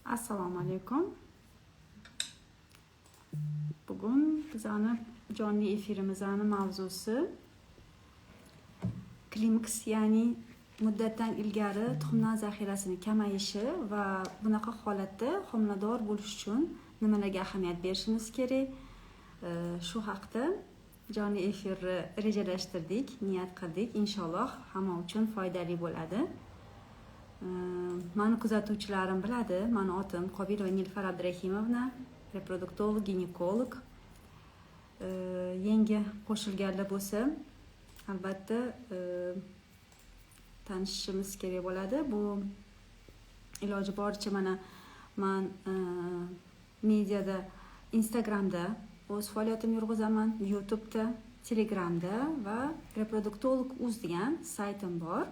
Assalomu alaykum. Bugun bizani jonli efirimizni mavzusi klimaks, ya'ni muddatdan ilgari tuxumdon zaxirasini kamayishi va bunaqa holatda homilador bo'lish uchun nimalarga ahamiyat berishimiz kerak? Shu haqda jonli efirni rejalashtirdik, niyat qildik. Inshaalloh hamma uchun foydali bo'ladi. Mani kuzatuvchilarim biladi, mani otim Qobilova Nilufar Abdurahimovna, reproduktolog, ginekolog. Yangi qo'shilganlar bo'lsa, albatta tanishishimiz kerak bo'ladi. Bu iloji boricha mana man mediada, Instagramda o'z faoliyatimni yurg'izaman, YouTube'da, Telegramda va reproduktolog uz degan saytim bor.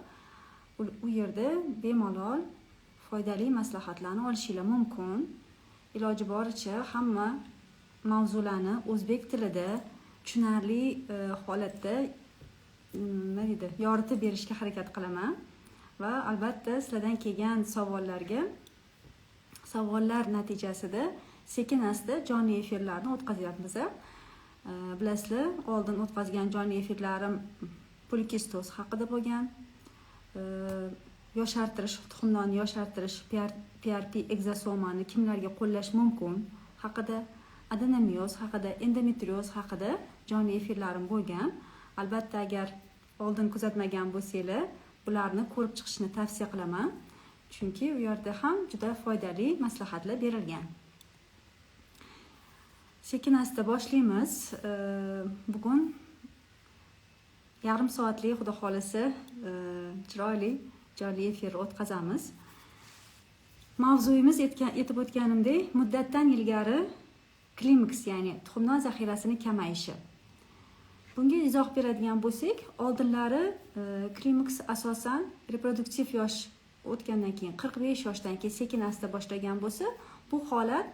U yerda bemalol foydali maslahatlarni olishinglar mumkin. Iloji boricha hamma mavzularni o'zbek tilida tushunarli holatda, nima deydi, yoritib berishga harakat qilaman va albatta sizlardan kelgan savollarga, savollar natijasida sekin asta jonli efirlarni o'tkazyapmiz. Bilasizlar, oldin o'tkazgan jonli efirlarim polikistoz haqida bo'lgan. Yoshartirish, tuxumdonni yoshartirish, PRP ekzosomani kimlarga qo'llash mumkin haqida, adenomioz haqida, endometrioz haqida jonli efirlarim bo'lgan. Albatta, agar oldin kuzatmagan bo'lsanglar, bularni ko'rib chiqishni tavsiya qilaman. Chunki u yerda ham juda foydali maslahatlar berilgan. Sekin asta boshlaymiz. Bugun yarim soatlik, xudo xolasa, chiroyli jonli efir o'tkazamiz. Mavzuyimiz, aytib o'tganimdek, muddatdan ilgari klimaks, ya'ni tuxumdon zaxirasini kamayishi. Bunga izoh beradigan bo'lsak, oldinlari klimaks asosan reproduktiv yosh o'tgandan keyin, 45 yoshdan keyin sekin asta boshlagan bo'lsa, bu holat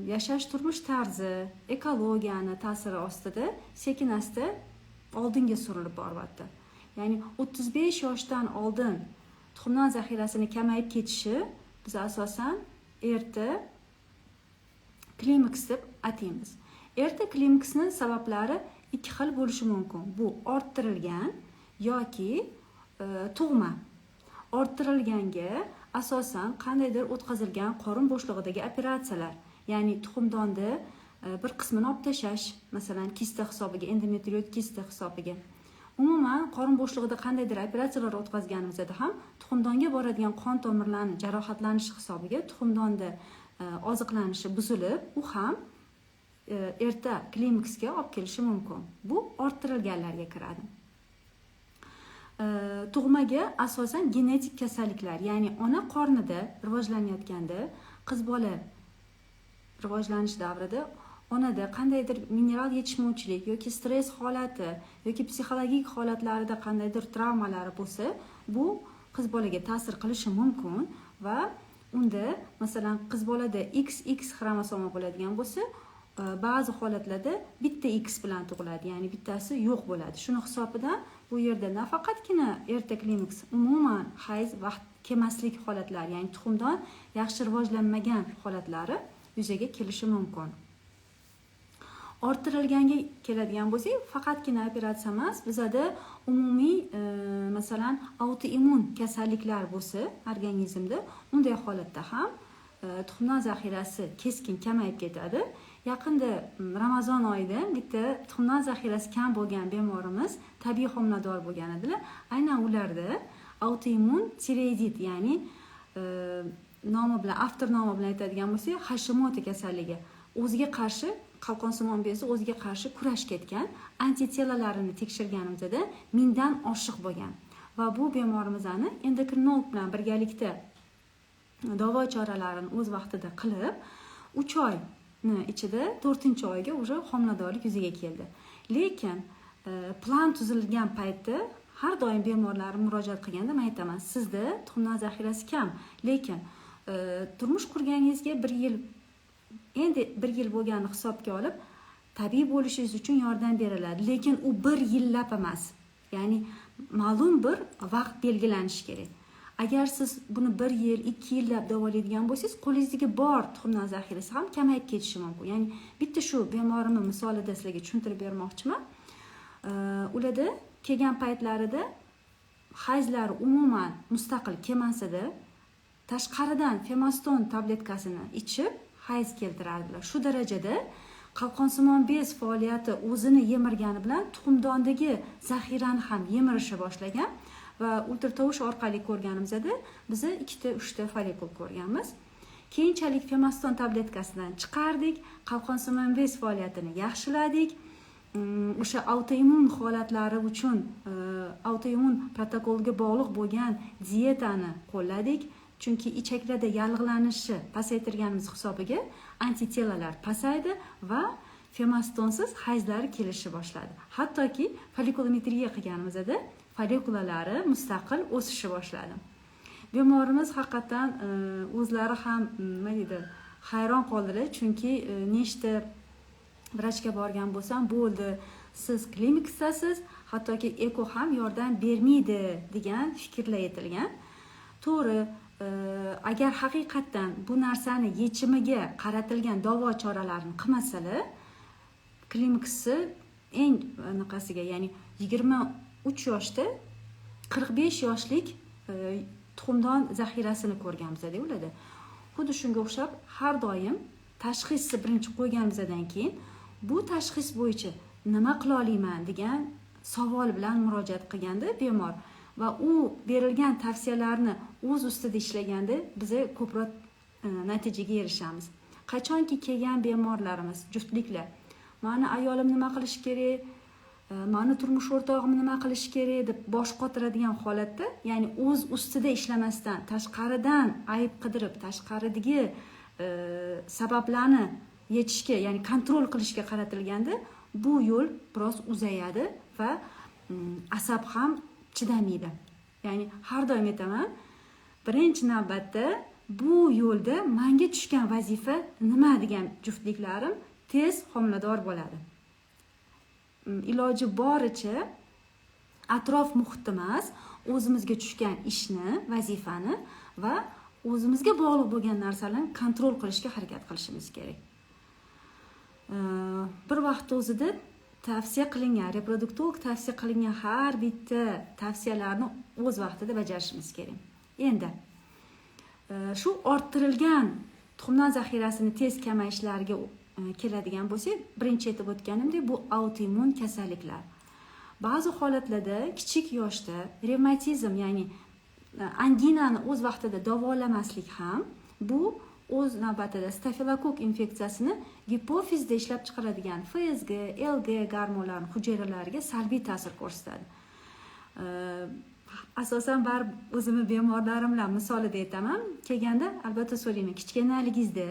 yashash turmush tarzi, ekologiyani ta'siri ostida sekin asta oldinga surilib boryapti. Ya'ni 35 yoshdan oldin tuxumdon zaxirasini kamayib ketishi biz asosan erta klimaks deb ataymiz. Erta klimaksning sabablari ikki xil bo'lishi mumkin. Bu orttirilgan yoki tug'ma. Orttirilganga asosan qandaydir o'tkazilgan qorin bo'shlig'idagi operatsiyalar, ya'ni tuxumdonda bir qismini olib tashlash, masalan, kista hisobiga, endometrioid kista hisobiga. Umuman qorin bo'shlig'ida qandaydir operatsiyalar o'tkazganimizda ham tuxumdonga boradigan qon tomirlarni jarohatlanishi hisobiga tuxumdonda oziqlanishi buzilib, u ham erta klimaksga olib kelishi mumkin. Bu orttirilganlarga kiradi. Tug'maga asosan genetik kasalliklar, ya'ni ona qornida rivojlanayotganda, qiz bola rivojlanish davrida onada qandaydir mineral yetishmovchilik yoki stress holati yoki psixologik holatlarida qandaydir travmalari bo'lsa, bu qiz bolaga ta'sir qilishi mumkin va unda, masalan, qiz bolada XX xromosoma bo'ladigan bo'lsa, ba'zi holatlarda bitta X bilan tug'iladi, ya'ni bittasi yo'q bo'ladi. Shuni hisobidan bu yerda nafaqatgina erta klimaks, umuman hayz vaqt kelmaslik holatlari, ya'ni tuxumdon yaxshi rivojlanmagan holatlari yuzaga kelishi mumkin. Orttirilganga keladigan bo'lsak, faqatgina operatsiya emas, bizada umumiy, masalan, autoimmun kasalliklar bo'lsa organizmda, unday holatda ham tuxumdon zaxirasi keskin kamayib ketadi. Yaqinda Ramazon oyida bitta tuxumdon zaxirasi kam bo'lgan bemorimiz tabiiy homilador bo'lgan edilar. Aynan ularda autoimmun tiroidit, ya'ni nomi bilan, avtor nomi bilan aytadigan bo'lsak, Hashimoto kasalligi, o'ziga qarshi qalqonsimon bezi o'ziga qarshi kurash ketgan, antitelalarini tekshirganimizda 1000dan oshiq bo'lgan va bu bemorimizni endokrinolog bilan birgalikda davo choralarini o'z vaqtida qilib, 3 oyni ichida 4-oyga уже homiladorlik yuzaga keldi. Lekin plan tuzilgan paytda har doim bemorlarim murojaat qilganda men aytaman, sizda tuxumdon zaxirasi kam, lekin turmush qurganingizga 1 yil, endi 1 yil bo'lganini hisobga olib, tabiiy bo'lishingiz uchun yordam beriladi, lekin u 1 yillab emas. Ya'ni ma'lum bir vaqt belgilanishi kerak. Agar siz buni 1 yil, 2 yillab davolaydigan bo'lsangiz, qo'lingizdagi bor tuxumdon zaxirasi ham kamayib ketishi mumkin. Ya'ni bitta shu bemorimni misolida sizlarga tushuntirib bermoqchiman. Ularda kelgan paytlarida hayzlari umuman mustaqil kelmasada, tashqaridan Femaston tabletkasini ichib hayz keltirardilar. Shu darajada qalqonsimon bez faoliyati o'zini yemirgani bilan tuxumdondagi zaxirani ham yemirisha boshlagan va ultratovush orqali ko'rganimizda biz 2-3 follikul ko'rganmiz. Keyinchalik Femaston tabletkasidan chiqardik, qalqonsimon bez faoliyatini yaxshiladik. O'sha autoimmun holatlari uchun autoimmun protokolga bog'liq bo'lgan dietani qo'lladik. Chunki ichaklarda yallig'lanishi pasaytirganimiz hisobiga antitelalar pasaydi va Femastonsiz hayzlari kelishni boshladi. Hattoki follikulometriya qilganimizda follikulalari mustaqil o'sishni boshladi. Bemorimiz haqiqatan o'zlari ham nima deydi, hayron qoldilar, chunki nechta vrachga borgan bo'lsam, bo'ldi, siz klinikdasiz, hattoki eko ham yordam bermaydi degan fikrlar aytilgan. To'g'ri, agar haqiqatdan bu narsani yechimiga qaratilgan davo choralarini qilmasalar, klimaksni eng anaqasiga, ya'ni 23 yoshda 45 yoshlik tuxumdon zaxirasini ko'rganmiz-da ularda. Xuddi shunga o'xshab har doim tashxisni birinchi qo'yganimizdan keyin bu tashxis bo'yicha nima qila olaman degan savol bilan murojaat qilganda bemor va u berilgan tavsiyalarni o'z ustida ishlaganda biz ko'proq natijaga erishamiz. Qachonki kelgan bemorlarimiz, juftliklar, mani ayolim nima qilish kerak, mani turmush o'rtog'im nima qilish kerak deb bosh qotiradigan holatda, ya'ni o'z ustida ishlamasdan tashqaridan ayb qidirib, tashqaridagi sabablarni yechishga, ya'ni kontrol qilishga qaratilganda bu yo'l biroz uzayadi va asab ham chidamaydi. Ya'ni har doim aytaman, birinchi navbatda bu yo'lda menga tushgan vazifa nima degan juftliklarim tez homilador bo'ladi. Iloji boricha atrof muhit emas, o'zimizga tushgan ishni, vazifani va o'zimizga bog'liq bo'lgan narsalarni kontrol qilishga harakat qilishimiz kerak. Bir vaqt o'zida tavsiya qilingan, reproduktolog tavsiya qilingan har bitta tavsiyalarni o'z vaqtida bajarishimiz kerak. Endi shu orttirilgan tuxumdon zaxirasini tez kamayishlariga keladigan bo'lsak, birinchi aytib o'tganimdek, bu autoimmun kasalliklar. Ba'zi holatlarda kichik yoshda revmatizm, ya'ni anginani o'z vaqtida davolamaslik ham bu o'z navbatida stafilokokk infeksiyasini gipofizda ishlab chiqaradigan FSG, LG gormonlari hujayralariga salbiy ta'sir ko'rsatadi. Asosan baribir o'zimni bemorlarim bilan misolida aytaman. Kelganda albatta so'rayman, kichkinaligingizda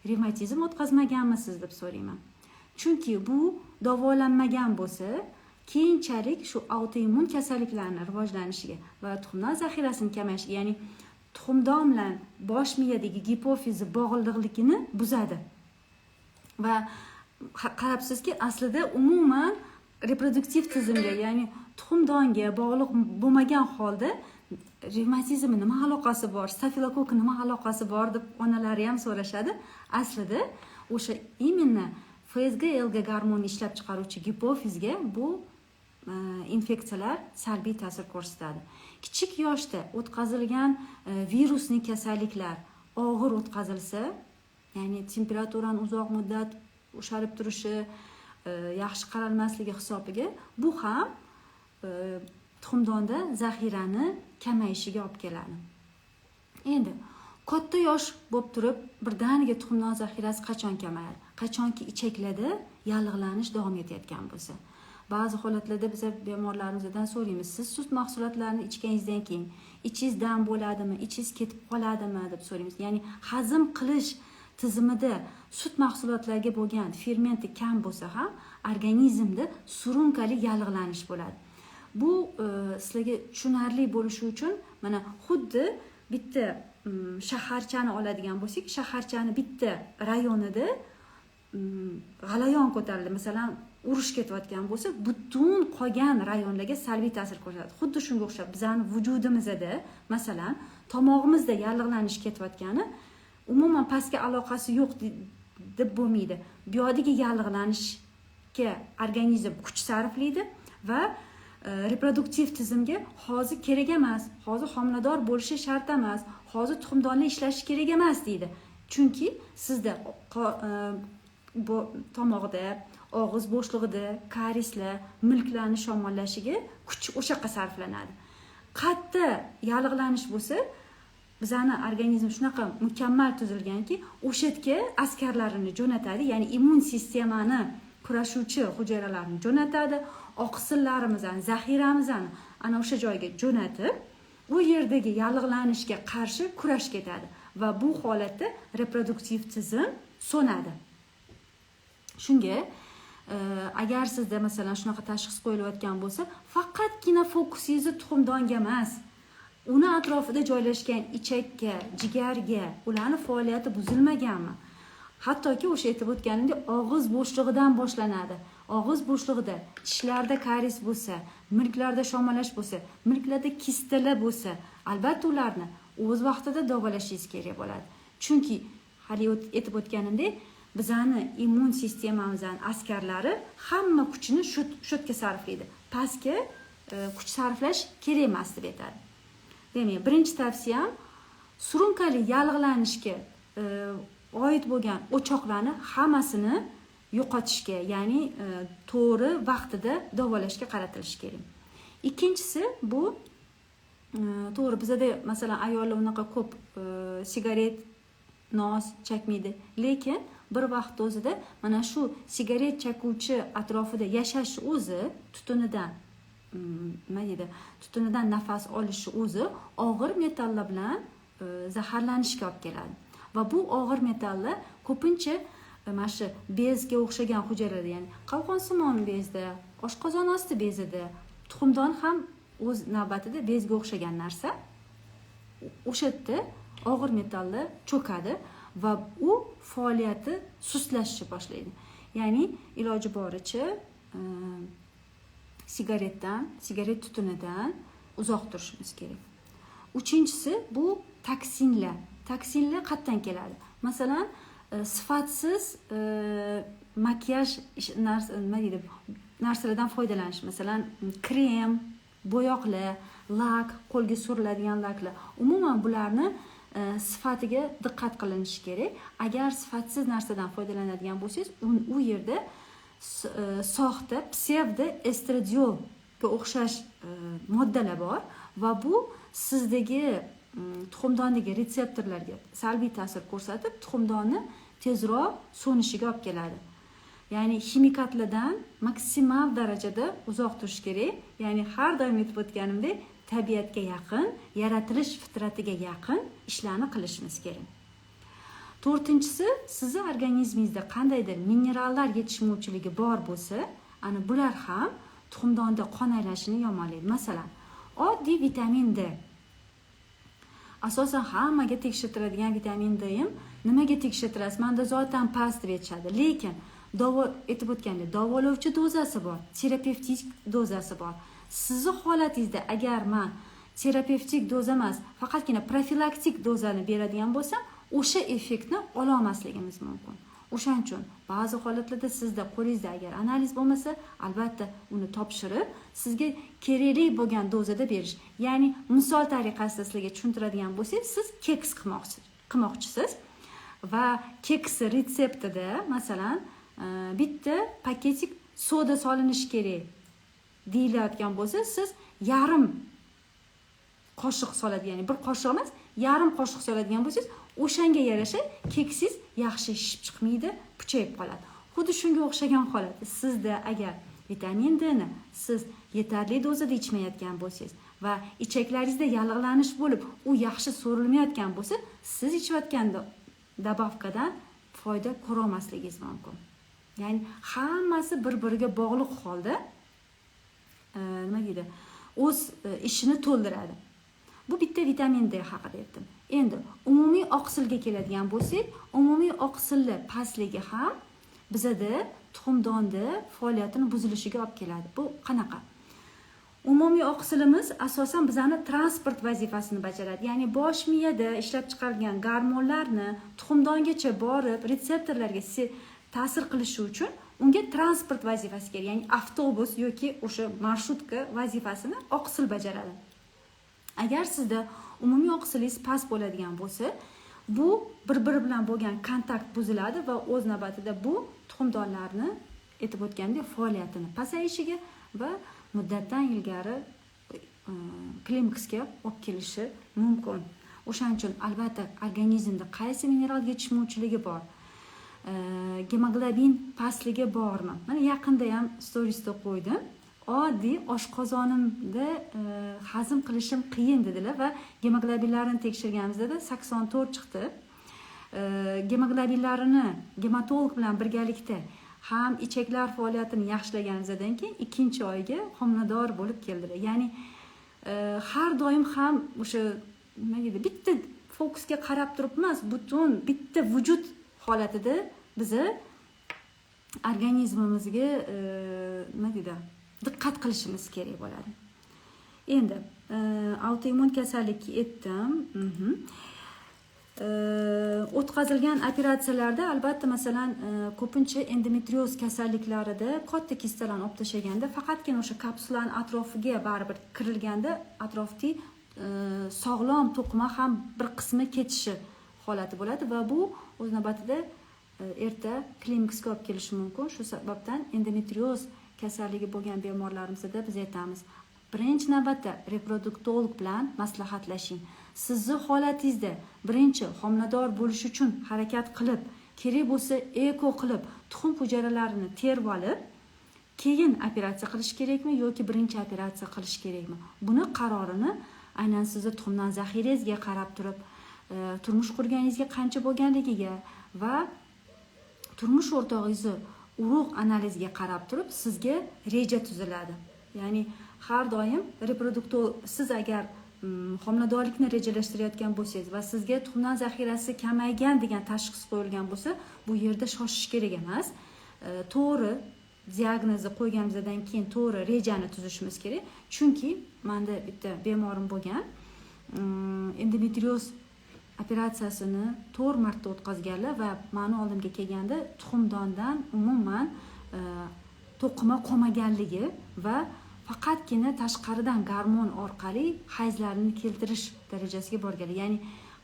revmatizm o'tkazmaganmisiz deb so'rayman. Chunki bu davolanmagan bo'lsa, keyinchalik shu autoimmun kasalliklarni rivojlanishiga va tuxumdon zaxirasini kamayishiga, ya'ni tuxumdon bilan bosh miyadagi gipofizni bog'liqligini buzadi. Va qarabsizki, aslida umuman reproduktiv tizimga, ya'ni tuxumdonga bog'liq bo'lmagan holda revmatizmni nima aloqasi bor, stafilokokk nima aloqasi bor deb onalari ham so'rashadi. Aslida o'sha именно FSG, LG gormonni ishlab chiqaruvchi gipofizga bu infeksiyalar salbiy ta'sir ko'rsatadi. Kichik yoshda o'tkazilgan virusli kasalliklar og'ir o'tkazilsa, ya'ni temperaturani uzoq muddat ushalib turishi, yaxshi qaralmasligi hisobiga bu ham tuxumdonda zaxirani kamayishiga olib keladi. Endi katta yosh bo'lib turib birdaniga tuxumdon zaxirasi qachon kamayadi? Qachonki ichaklarda yallig'lanish davom etayotgan bo'lsa. Ba'zi holatlarda biz bemorlarimizdan so'raymiz, siz sut mahsulotlarini ichganingizdan keyin ichingiz dam bo'ladimi, ichingiz ketib qoladimi deb so'raymiz. Ya'ni hazm qilish tizimida sut mahsulotlariga bo'lgan fermenti kam bo'lsa ham organizmda surunkali yallig'lanish bo'ladi. Bu sizlarga tushunarli bo'lishi uchun mana xuddi bitta shaharchani oladigan bo'lsak, shaharchani bitta rayonida g'alayon ko'tarildi. Masalan, urush ketayotgan bo'lsa, butun qolgan rayonlarga salbiy ta'sir ko'rsatadi. Xuddi shunga o'xshab bizning vujudimizda, masalan, Tomog'imizda yallig'lanish ketayotgani umuman pastga aloqasi yo'q deb bo'lmaydi. Bu yoqdagi yallig'lanishga organizm kuch sarflaydi va reproduktiv tizimga hozir kerak emas, hozir homilador bo'lishi shart emas, hozir tuxumdonlar ishlashi kerak emas deydi. Chunki sizda bu tomoqda, og'iz bo'shlig'ida karislar, milklarni shamollashiga kuch o'sha yoqqa sarflanadi. Qayerda yallig'lanish bo'lsa, bizani organizm shunaqa mukammal tuzilganki, o'sha yerga askarlarini jo'natadi, ya'ni immun sistemani kurashuvchi hujayralarni jo'natadi, oqsillarimizni, zaxiramizni ana o'sha joyga jo'natib, u yerdagi yallig'lanishga qarshi kurash ketadi va bu holatda reproduktiv tizim so'nadi. Shunga agar sizda masalan shunaqa tashxis qo'yilayotgan bo'lsa, faqatgina fokusingizni tuxumdonga emas, uni atrofida joylashgan ichakka, jigarga, ularni faoliyati buzilmaganmi? Hattoki o'sha aytib o'tganimdek, og'iz bo'shlig'idan boshlanadi. Og'iz bo'shlig'ida tishlarda karies bo'lsa, milklarda shamollash bo'lsa, milklarda kistalar bo'lsa, albatta ularni o'z vaqtida davolashingiz kerak bo'ladi. Chunki hali aytib o'tganimdek, bizani immun sistemamizning askarlari hamma kuchini shu yerga sarflaydi. Pastga kuch sarflash kerak emas deb aytadi. Demak, birinchi tavsiyam surunkali yallig'lanishga oid bo'lgan o'choqlarni hammasini yo'qotishga, ya'ni to'g'ri vaqtida davolashga qaratilishi kerak. Ikkinchisi bu to'g'ri, bizada masalan ayollar unaqa ko'p sigaret, nos chakmaydi, lekin bir vaqt o'zida mana shu sigaret chakuvchi atrofida yashash o'zi tutunidan, nima deydi, tutunidan nafas olishi o'zi og'ir metallar bilan zaharlanishga olib keladi. Va bu og'ir metallar ko'pincha mana shu bezga o'xshagan hujayralarda, ya'ni qalqonsimon bezda, oshqozon osti bezida, tuxumdon ham o'z navbatida bezga o'xshagan narsa. O'sha yerda og'ir metallar cho'kadi va u faoliyati sustlashishni boshlaydi. Ya'ni iloji boricha sigaretdan, sigaret tutunidan uzoq turishimiz kerak. Uchinchisi bu toksinlar. Toksinlar qayerdan keladi? Masalan, sifatsiz makiyaj nima deydi, narsalardan foydalanish. Masalan, krem, bo'yoqlar, lak, qo'lga suriladigan laklar. Umuman bularni sifatiga diqqat qilinishi kerak. Agar sifatsiz narsadan foydalanadigan bo'lsangiz, u yerda soxta psevdo estradiolga o'xshash moddalar bor va bu sizdagi tuxumdondagi retseptorlarga salbiy ta'sir ko'rsatib, tuxumdonni tezroq so'nishiga olib keladi. Ya'ni ximikatlardan maksimal darajada uzoq turish kerak. Ya'ni har doim aytib o'tganimdek, tabiatga yaqin, yaratilish fitratiga yaqin ishlarni qilishimiz kerak. To'rtinchisi, sizni organizmingizda qandaydir minerallar yetishmovchiligi bor bo'lsa, ana bular ham tuxumdonda qon aylanishini yomonlaydi. Masalan, oddiy vitamin D. Asosan hammaga tekshirtiradigan vitamin D ham nimaga tekshirtirasiz? Menda zotan past deb aytishadi. Lekin aytib o'tgandek, davolovchi dozasi bor, terapevtik dozasi bor. Sizni holatingizda agar men terapevtik doza emas, faqatgina profilaktik dozani beradigan bo'lsam, o'sha effektni ola olmasligimiz mumkin. O'shaning uchun ba'zi holatlarda sizda qo'lingizda agar analiz bo'lmasa, albatta uni topshirib, sizga kerakli bo'lgan dozada berish. Ya'ni misol tariqasida sizlarga tushuntiradigan bo'lsak, siz keks qilmoqchisiz va keks retseptida masalan bitta paketik soda solinishi kerak deyilayotgan bo'lsa, siz yarim qoshiq soladigan, ya'ni bir qoshiq emas, yarim qoshiq soladigan bo'lsangiz, o'shanga yarasha keksingiz yaxshi shishib chiqmaydi, puchayib qoladi. Xuddi shunga o'xshagan holat. Sizda agar vitamin D ni siz yetarli dozada ichmayotgan bo'lsangiz va ichaklaringizda yallig'lanish bo'lib, u yaxshi so'rilmayotgan bo'lsa, siz ichayotgan добавка dan foyda ko'ra olmasligingiz mumkin. Ya'ni hammasi bir-biriga bog'liq holda nima deydi, o'z ishini to'ldiradi. Bu bitta vitamin D haqida aytdim. Endi umumiy oqsilga keladigan bo'lsak, umumiy oqsilli pastligi ham bizada tuxumdonda faoliyatini buzilishiga olib keladi. Bu qanaqa? Umumiy oqsilimiz asosan bizani transport vazifasini bajaradi. Ya'ni bosh miyada ishlab chiqarilgan gormonlarni tuxumdongacha borib retseptorlarga ta'sir qilishi uchun unga transport vazifasi kerak. Ya'ni avtobus yoki o'sha marshrutka vazifasini oqsil bajaradi. Agar sizda umumiy oqsilingiz past bo'ladigan bo'lsa, bu bir-biri bilan bo'lgan kontakt buziladi va o'z navbatida bu tuxumdonlarni aytib o'tgandek faoliyatini pasayishiga va muddatdan ilgari klimaksga olib kelishi mumkin. O'shaning uchun albatta organizmda qaysi mineral yetishmovchiligi bor, gemoglobin pastligi bormi? Mana yaqinda ham storiesda qo'ydim. Oddiy oshqozonimda hazm qilishim qiyin dedilar va gemoglobinlarini tekshirganimizda 84 chiqdi. Gemoglobinlarini gematolog bilan birgalikda ham ichaklar faoliyatini yaxshilaganimizdan keyin ikkinchi oyga homilador bo'lib keldilar. Ya'ni har doim ham o'sha nima deydi, bitta fokusga qarab turib emas, butun bitta vujud holatida bizni organizmimizga nima deydi, diqqat qilishimiz kerak bo'ladi. Endi autoimmun kasallikka aytdim. O'tkazilgan operatsiyalarda albatta, masalan, ko'pincha endometrioz kasalliklarida katta kistalarni olib tashlaganda faqatgina o'sha kapsulani atrofiga baribir kirilganda atrofdagi sog'lom to'qima ham bir qismi ketishi holati bo'ladi va bu o'z navbatida erta klimaksga olib kelishi mumkin. Shu sababdan endometrioz kasalligi bo'lgan bemorlarimizda biz aytamiz, birinchi navbatda reproduktolog bilan maslahatlashing. Sizni holatingizda birinchi homilador bo'lish uchun harakat qilib, kerak bo'lsa eko qilib, tuxum hujayralarini terib olib, keyin operatsiya qilish kerakmi yoki birinchi operatsiya qilish kerakmi? Buni qarorini aynan sizni tuxumdan zaxirangizga qarab turib, turmush qurganingizga qancha bo'lganligiga va turmush o'rtog'ingizni urug' analiziga qarab turib sizga reja tuziladi. Ya'ni har doim reproduktolog, siz agar homiladorlikni rejalashtirayotgan bo'lsangiz va sizga tuxumdan zaxirasi kamaygan degan tashxis qo'yilgan bo'lsa, bu yerda shoshish kerak emas. To'g'ri diagnozni qo'yganimizdan keyin to'g'ri rejani tuzishimiz kerak. Chunki menda bitta bemorim bo'lgan, endometrioz operatsiyasini 4 marta o'tkazganlar va mani oldimga kelganda tuxumdondan umuman to'qima qolmaganligi va faqatgina tashqaridan gormon orqali hayzlarni keltirish darajasiga borganlar. Ya'ni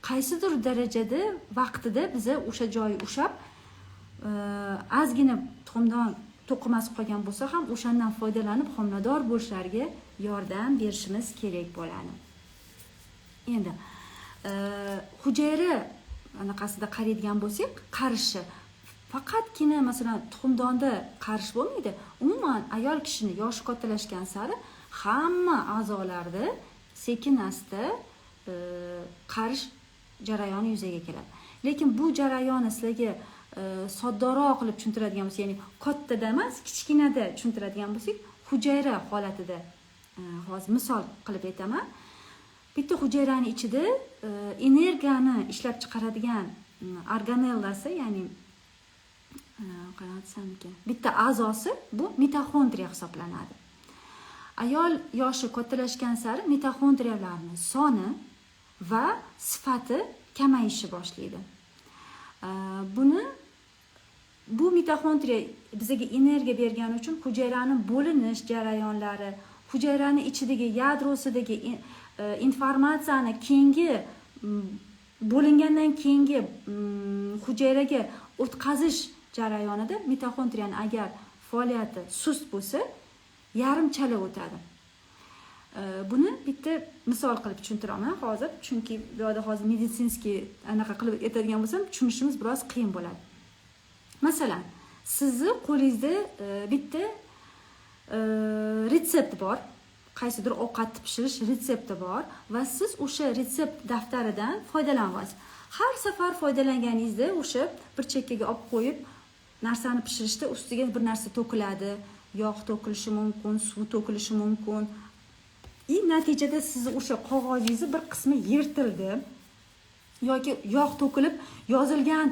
qaysidir darajada vaqtida biza o'sha joyi ushlab, ozgina tuxumdon to'qimasi qolgan bo'lsa ham o'shandan foydalanib homilador bo'lishlariga yordam berishimiz kerak bo'ladi. Endi hujayra anaqasida qaraydigan bo'lsak, qarishi faqatgina masalan tuxumdonda qarish bo'lmaydi. Umuman ayol kishini yoshi kattalashgan sari hamma a'zolarda sekin asta qarish jarayoni yuzaga keladi. Lekin bu jarayonni sizlarga soddaroq qilib tushuntiradigan bo'lsak, ya'ni kattada emas, kichkinada tushuntiradigan bo'lsak, hujayra holatida hozir misol qilib aytaman. Bitta hujayrani ichida energiyani ishlab chiqaradigan organellasi, ya'ni qanaqa desam ekan, bitta a'zosi bu mitoxondriya hisoblanadi. Ayol yoshi kattalashgan sari mitoxondriyalarning soni va sifati kamayishni boshlaydi. Bu mitoxondriya bizga energiya bergani uchun hujayrani bo'linish jarayonlari, hujayrani ichidagi yadrosidagi informatsiyani keyingi bo'lingandan keyingi hujayraga o'tkazish jarayonida mitoxondriyani agar faoliyati sust bo'lsa, yarim chala o'tadi. Buni bitta misol qilib tushuntiraman hozir, chunki bu yerda hozir медицинский anaqa qilib aytadigan bo'lsam, tushunishimiz biroz qiyin bo'ladi. Masalan, sizni qo'lingizda bitta retsept bor, qaysidir ovqatni pishirish retsepti bor va siz o'sha retsept daftaridan foydalanyapsiz. Har safar foydalanganingizda o'sha bir chekkaga olib qo'yib, narsani pishirishda ustiga bir narsa to'kiladi, yog' to'kilishi mumkin, suv to'kilishi mumkin. Natijada sizni o'sha qog'ozingizni bir qismi yirtildi yoki yog' to'kilib yozilgan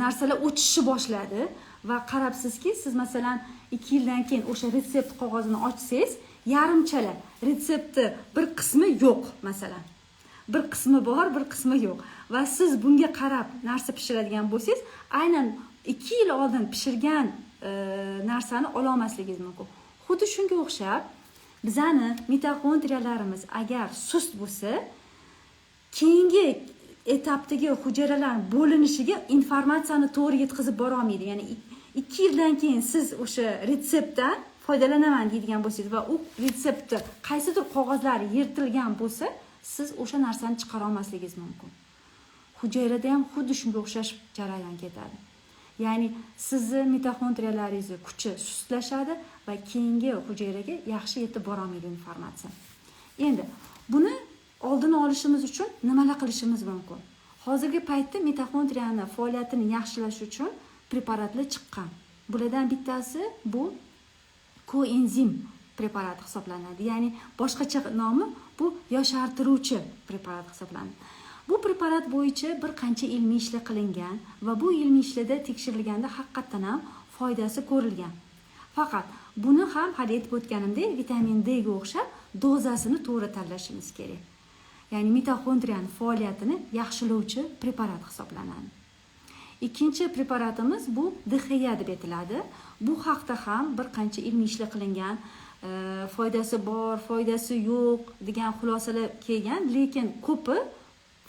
narsalar o'chishni boshladi va qarabsizki, siz masalan 2 yildan keyin o'sha retsept qog'ozini ochsangiz, Yarimchala retsepti, bir qismi yo'q masalan. Bir qismi bor, bir qismi yo'q. Va siz bunga qarab narsa pishiradigan bo'lsangiz, aynan 2 yil oldin pishirgan narsani ola olmasligingiz mumkin. Xuddi shunga o'xshab bizani mitoxondriyalarimiz agar sust bo'lsa, keyingi etapdagi hujayralar bo'linishiga informatsiyani to'g'ri yetkazib bora olmaydi. Ya'ni 2 yildan keyin siz o'sha retseptdan foydalanaman deydigan bo'lsangiz va u retseptni qaysidir qog'ozlari yirtilgan bo'lsa, siz o'sha narsani chiqara olmasligingiz mumkin. Hujayrada ham xuddi shunga o'xshash jarayon ketadi. Ya'ni sizni mitoxondriyalaringizni kuchi sustlashadi va keyingi hujayraga yaxshi yetib bora olmaydi informatsiya. Endi buni oldini olishimiz uchun nimalar qilishimiz mumkin? Hozirgi paytda mitoxondriyani faoliyatini yaxshilash uchun preparatlar chiqqan. Bulardan bittasi bu koenzim preparati hisoblanadi. Ya'ni boshqacha nomi bu yoshartiruvchi preparat hisoblanadi. Bu preparat bo'yicha bir qancha ilmiy ishlar qilingan va bu ilmiy ishlarda tekshirilganda haqiqatan ham foydasi ko'rilgan. Faqat buni ham hali aytib o'tganimdek, vitamin D ga o'xshab dozasini to'g'ri tanlashimiz kerak. Ya'ni mitoxondriyani faoliyatini yaxshilovchi preparat hisoblanadi. Ikkinchi preparatimiz bu DHEA deb aytiladi. Bu haqda ham bir qancha ilmiy ishlar qilingan, foydasi bor, foydasi yo'q degan xulosalar kelgan, lekin ko'pi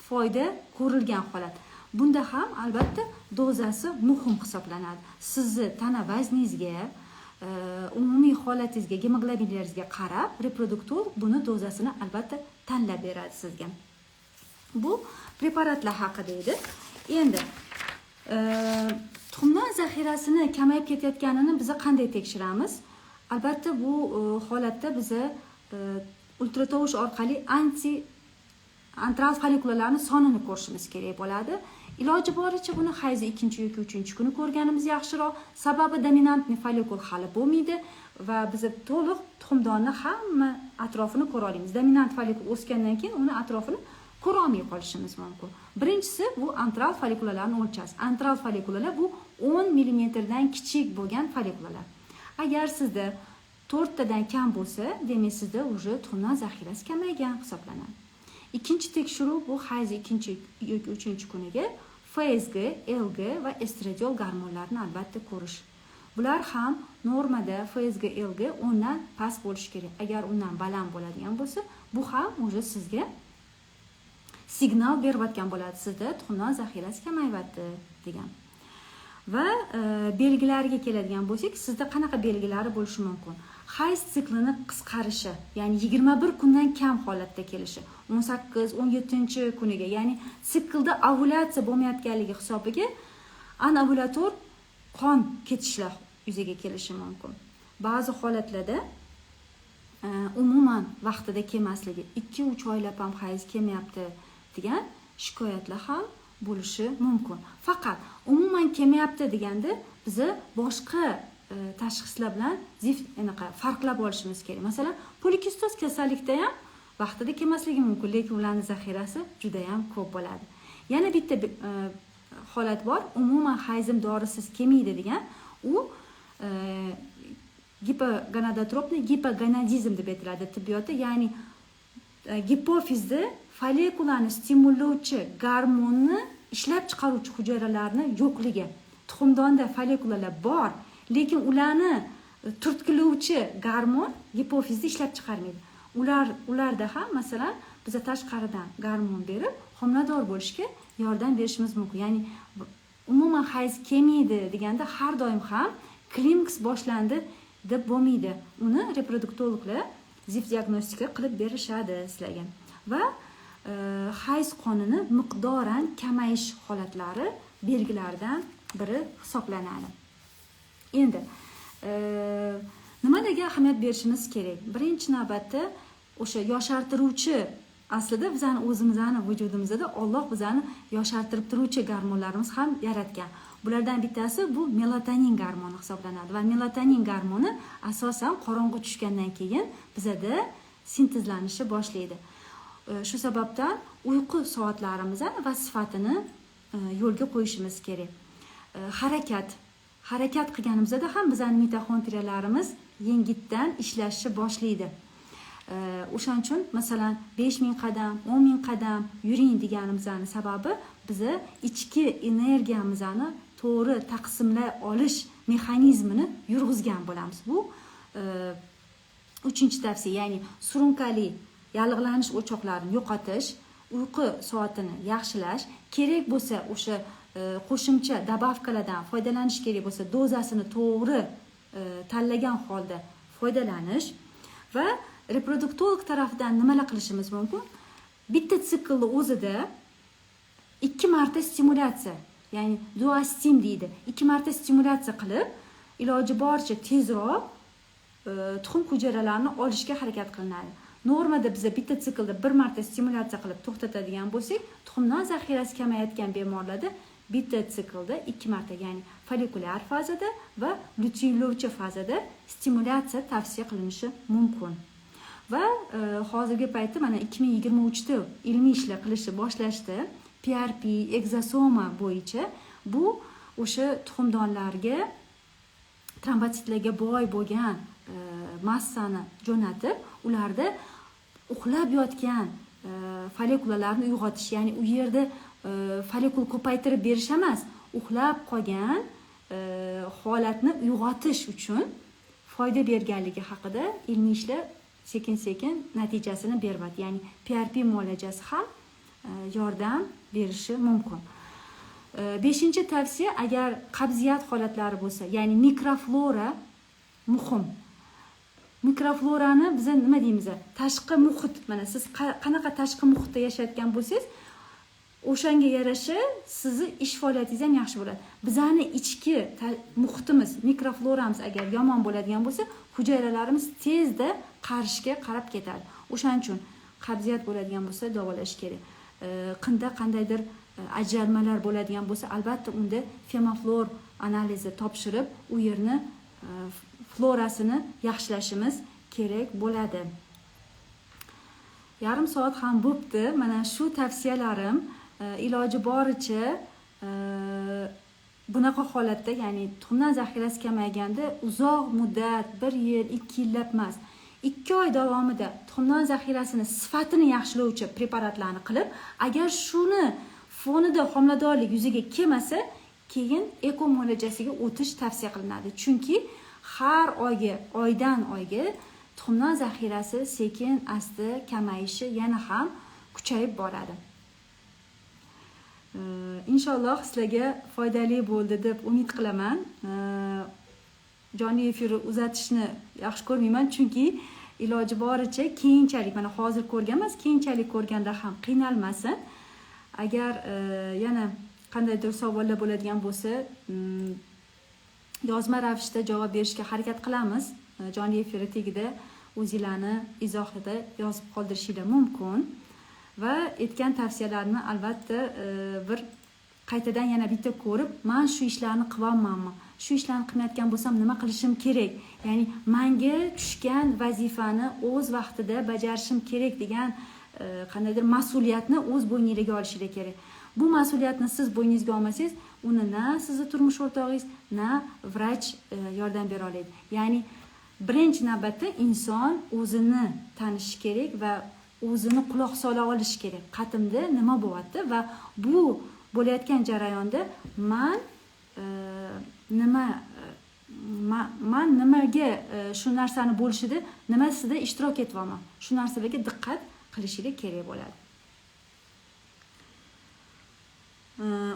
foyda ko'rilgan holat. Bunda ham albatta dozasi muhim hisoblanadi. Sizni tana vazningizga, umumiy holatingizga, gemoglobinlaringizga qarab reproduktolog buni dozasini albatta tanlab beradi sizga. Bu preparatlar haqida edi. Endi tuxumdan zaxirasini kamayib ketayotganini biz qanday tekshiramiz? Albatta bu holatda biz ultratovush orqali antral follikulalarning sonini ko'rishimiz kerak bo'ladi. Iloji boricha buni hayz 2 yoki 3 kuni ko'rganimiz yaxshiroq. Sababi dominantli follikul hali bo'lmaydi va biz to'liq tuxumdonni hamma atrofini ko'ra olamiz. Dominant follikul o'sgandan keyin uni atrofini ko'ra olmay qolishimiz mumkin. Birinchisi bu antral follikulalarni o'lchash. Antral follikulalar bu 10 mm dan kichik bo'lgan follikulalar. Agar sizda 4 tadan kam bo'lsa, demak sizda уже tuxumdan zaxirasi kamaygan hisoblanadi. Ikkinchi tekshiruv bu hayz 2 yoki 3 kuniga FSG, LG va estradiol gormonlarini albatta ko'rish. Bular ham normada FSG, LG 10 dan past bo'lishi kerak. Agar undan baland bo'ladigan bo'lsa, bu ham уже sizga signal berayotgan bo'ladi. Sizda tuxumdan zaxirasi kamayyapti degan. Va belgilariga keladigan bo'lsak, sizda qanaqa belgilari bo'lishi mumkin? Hayz siklini qisqarishi, ya'ni 21 kundan kam holatda kelishi, 18-17 kuniga, ya'ni siklda ovulyatsiya bo'lmayotganligi hisobiga anovulyator qon ketishlar yuzaga kelishi mumkin. Ba'zi holatlarda umuman vaqtida kelmasligi, 2-3 oylab ham hayz kelmayapti degan shikoyatlar ham bo'lishi mumkin. Faqat umuman kelmayapti deganda biz boshqa tashxislar bilan farqlab olishimiz kerak. Masalan, polikistoz kasallikda ham vaqtida kelmasligi mumkin, lekin ularning zaxirasi juda ham ko'p bo'ladi. Yana bitta holat bor, umuman hayzim dorisiz kelmaydi degan, u gipogonadotropniy gipogonadizm deb aytiladi tibbiyotda, ya'ni gipofizda follikulani stimullovchi gormonni ishlab chiqaruvchi hujayralarni yo'qligi. Tuxumdonda follikulalar bor, lekin ularni turtkilovchi gormon gipofizda ishlab chiqarmaydi. Ularda ham masalan biza tashqaridan gormon berib homilador bo'lishga yordam berishimiz mumkin. Ya'ni umuman hayz kelmaydi deganda har doim ham klimaks boshlandi deb bo'lmaydi. Uni reproduktologlar ZIF diagnostika qilib berishadi sizlarga. Va hayz qonini miqdoran kamayish holatlari belgilaridan biri hisoblanadi. Endi nimalarga ahamiyat berishimiz kerak? Birinchi navbatda o'sha yoshartiruvchi, aslida bizani o'zimizni vujudimizda Alloh bizani yoshartirib turuvchi gormonlarimiz ham yaratgan. Bulardan bittasi bu melatonin gormoni hisoblanadi va melatonin gormoni asosan qorong'u tushgandan keyin bizada sintezlanishi boshlaydi. Shu sababdan uyqu soatlarimizni va sifatini yo'lga qo'yishimiz kerak. Harakat qilganimizda ham bizning mitoxondriyalarimiz yengitdan ishlashni boshlaydi. O'shaning uchun masalan 5000 qadam, 10000 qadam yuring deganimizning sababi biza ichki energiyamizni to'g'ri taqsimlay olish mexanizmini yurg'izgan bo'lamiz. Bu uchinchi tavsiya, ya'ni surunkali yallig'lanish o'choqlarini yo'qotish, uyqu soatini yaxshilash, kerak bo'lsa o'sha qo'shimcha добавка lardan foydalanish kerak bo'lsa dozasini to'g'ri tanlagan holda foydalanish va reproduktolog tarafidan nimalar qilishimiz mumkin? Bitta siklni o'zida 2 marta stimulyatsiya, ya'ni duastim deydi. 2 marta stimulyatsiya qilib, iloji boricha tezroq tuxum hujayralarini olishga harakat qilinadi. Normada biza bitta siklda 1 marta stimulyatsiya qilib to'xtatadigan bo'lsak, tuxumdan zaxirasi kamayotgan bemorlarda bitta siklda 2 marta, ya'ni follikulyar fazada va luteinlovchi fazada stimulyatsiya tavsiya qilinishi mumkin. Va hozirgi paytda mana 2023da ilmiy ishlar qilishni boshlashdi. PRP, egzosoma bo'yicha bu o'sha tuxumdonlarga trombotsitlarga boy bo'lgan massani jo'natib, ularda uxlab yotgan follikulalarni uyg'otish, ya'ni u yerda follikul ko'paytirib berish emas, uxlab qolgan holatni uyg'otish uchun foyda berganligi haqida ilmiy ishlar sekin-sekin natijasini beryapti. Ya'ni PRP muolajasi ham yordam berishi mumkin. 5-tavsiya, agar qabziyat holatlari bo'lsa, ya'ni mikroflora muhim. Mikroflorani biz nima deymiz? Tashqi muhit. Mana siz qanaqa tashqi muhitda yashayotgan bo'lsangiz, o'shanga yarasha sizni ish faoliyatingiz ham yaxshi bo'ladi. Bizani ichki muhitimiz, mikrofloramiz agar yomon bo'ladigan bo'lsa, hujayralarimiz tezda qarishga qarab ketadi. O'shaning uchun qabziyat bo'ladigan bo'lsa davolash kerak. Qinda qandaydir ajralmalar bo'ladigan bo'lsa, albatta unda femaflor analizi topshirib, u yerni florasini yaxshilashimiz kerak bo'ladi. Yarim soat ham bo'pti. Mana shu tavsiyalarim iloji boricha bunaqa holatda, ya'ni tuxumdan zaxirasi kamayganda uzoq muddat, 1 yil, 2 yillab emas, 2 oy davomida tuxumdon zaxirasini sifatini yaxshilovchi preparatlarni qilib, agar shuni fonida homiladorlik yuzaga kelmasa, keyin eko muolajasiga o'tish tavsiya qilinadi. Chunki har oyga, oydan oyga tuxumdon zaxirasi sekin asta kamayishi yana ham kuchayib boradi. Inshaalloh sizlarga foydali bo'ldi deb umid qilaman. Jonli efirni uzatishni yaxshi ko'rmayman, chunki iloji boricha keyinchalik, mana hozir ko'rganmiz, keyinchalik ko'rganda ham qiynalmasin. Agar yana qandaydir savollar bo'ladigan bo'lsa, yozma ravishda javob berishga harakat qilamiz. Jonli efir tagida o'zinglarni izohida yozib qoldirishinglar mumkin. Va aytgan tavsiyalarni albatta bir qaytadan yana bitta ko'rib, men shu ishlarni qilyapmanmi? Shu ishlarni qilmayotgan bo'lsam nima qilishim kerak? Ya'ni menga tushgan vazifani o'z vaqtida bajarishim kerak degan qandaydir mas'uliyatni o'z bo'yningizga olishingiz kerak. Bu mas'uliyatni siz bo'yningizga olmasangiz, uni na sizni turmush o'rtog'ingiz, na vrach yordam bera oladi. Ya'ni birinchi navbatda inson o'zini tanishi kerak va o'zini quloq sola olishi kerak. Qatimda nima bo'lyapti va bu bo'layotgan jarayonda man man nimaga shu narsani bo'lishida nimasida ishtirok etyapman? Shu narsalarga diqqat qilishingiz kerak bo'ladi.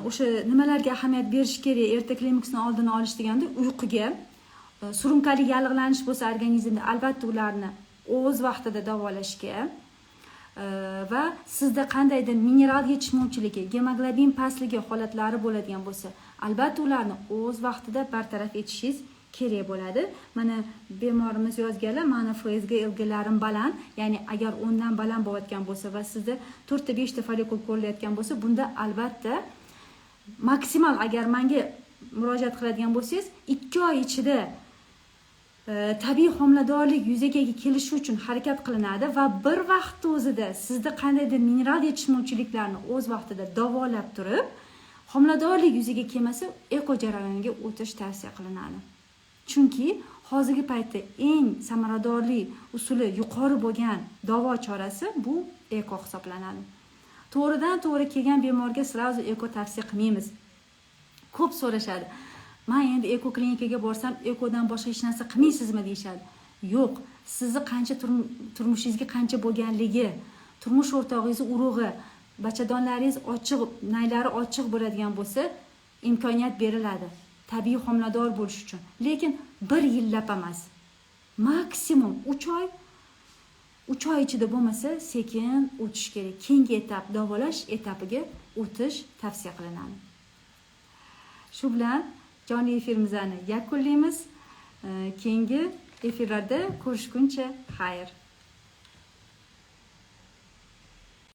O'sha nimalarga ahamiyat berish kerak erta klimaksni oldini olish deganda uyquga, surunkali yallig'lanish bo'lsa organizmda albatta ularni o'z vaqtida davolashga va sizda qandaydir mineral yetishmovchiligi, gemoglobin pastligi holatlari bo'ladigan bo'lsa, albatta ularni o'z vaqtida bartaraf etishingiz kerak bo'ladi. Mana bemorimiz yozganlar, mani FSG LGlarim baland, ya'ni agar 10 dan baland bo'layotgan bo'lsa va sizda 4 ta 5 ta follikul ko'rilayotgan bo'lsa, bunda albatta maksimal agar menga murojaat qiladigan bo'lsangiz, 2 oy ichida tabiiy homiladorlik yuzaga kelishi uchun harakat qilinadi va bir vaqt o'zida sizda qandaydir mineral yetishmovchiliklarni o'z vaqtida davolab turib, homiladorlik yuzaga kelmasa eko jarayoniga o'tish tavsiya qilinadi. Chunki Hozirgi paytda eng samaradorli usuli yuqori bo'lgan davo chorasi bu eko hisoblanadi. To'g'ridan to'g'ri kelgan bemorga сразу eko tavsiya qilmaymiz. Ko'p so'rashadi, man endi eko klinikaga borsam, ekodan boshqa hech narsa qilmaysizmi, deyishadi. Yo'q, sizni qancha turmushingizga qancha bo'lganligi, turmush o'rtog'ingizni urug'i, bachadonlaringiz ochiq, naylari ochiq bo'ladigan bo'lsa, imkoniyat beriladi tabiiy homilador bo'lish uchun, lekin bir yillab emas, maksimum 3 oy. 3 oy ichida bo'lmasa, sekin o'tish kerak, keyingi etap, davolash etapiga o'tish tavsiya qilinadi. Shu bilan jonli efirimizni yakunlaymiz. Keyingi efirlarda ko'rishguncha xayr.